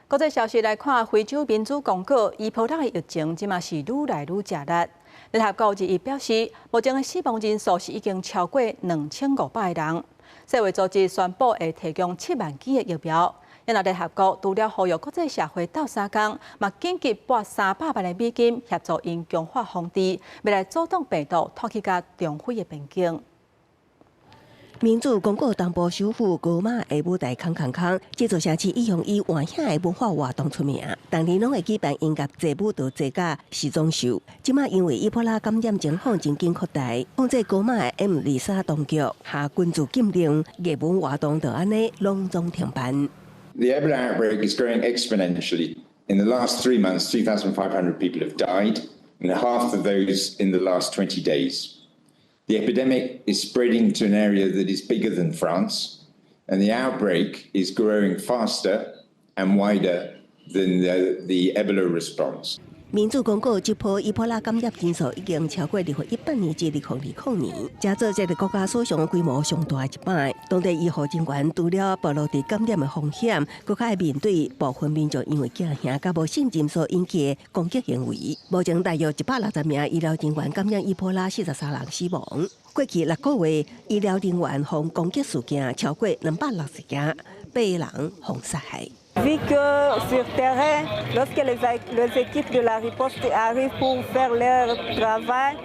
國際消息來看，非洲民主剛果伊波拉的疫情這馬是愈來愈食力。聯合國日前表示，目前的死亡人數是已經超過2500個人。世衛組織宣布會提供7萬劑的疫苗。然後聯合國除了呼籲國際社會鬥相共，嘛緊急撥300萬的美金協助𪜶強化防治，欲來阻擋病毒拖去佮中非的邊境。民主剛果東部首府戈馬的舞台空空空，這座城市一向以換影的文化活動出名，逐年攏會舉辦音樂節、舞蹈節佮時裝秀。這馬因為伊波拉感染情況真緊擴大，控制戈馬的 M23當局下軍事禁令，藝文活動就按呢攏總停辦。 The Ebola outbreak is growing exponentially. In the last 3 months, 2,500 people have died, and half of those in the last 20 days. The epidemic is spreading to an area that is bigger than France, and the outbreak is growing faster and wider than the Ebola response. 民主剛果這波伊波拉感染人數已經超過2018年至2020年，成做這个國家史上規模上大的一擺。當地醫護人員除了暴露佇感染的風險，閣較愛面對部分民眾因為驚嚇佮無信任所引起的攻擊行為。目前大約160名醫療人員感染伊波拉，43人死亡。過去6個月，醫療人員予攻擊事件超過260件，八人予殺害。 Vu que sur terrain, lorsque les équipes de la riposte arrivent pour faire leur travail,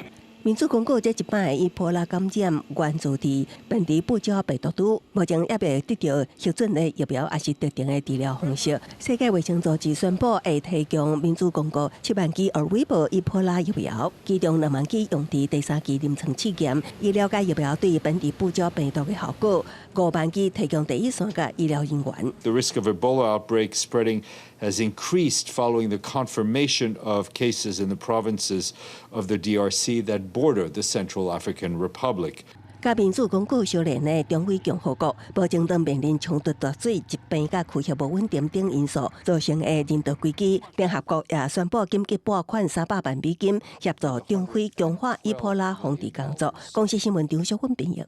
民主剛果這一擺伊波拉感染源自佇本地布鳥病毒株，目前猶未得到核准的疫苗，抑是特定的治療方式。世界衛生組織宣布會提供民主剛果7萬劑爾維博伊波拉疫苗，其中2萬劑用佇第三期臨床試驗，以了解疫苗對本地布鳥病毒的效果。5萬劑提供第一線的醫療人員。 The risk of Ebola outbreak spreading has increased following the confirmation of cases in the provinces of the DRC that border the Central African Republic. 佮民主剛果相連的中非共和國，目前正面臨衝突、斷水、疾病佮區域無穩定等因素造成的人道危機。聯合國也宣布緊急撥款300萬美金，協助中非強化伊波拉防治工作。公視新聞張淑芬編譯。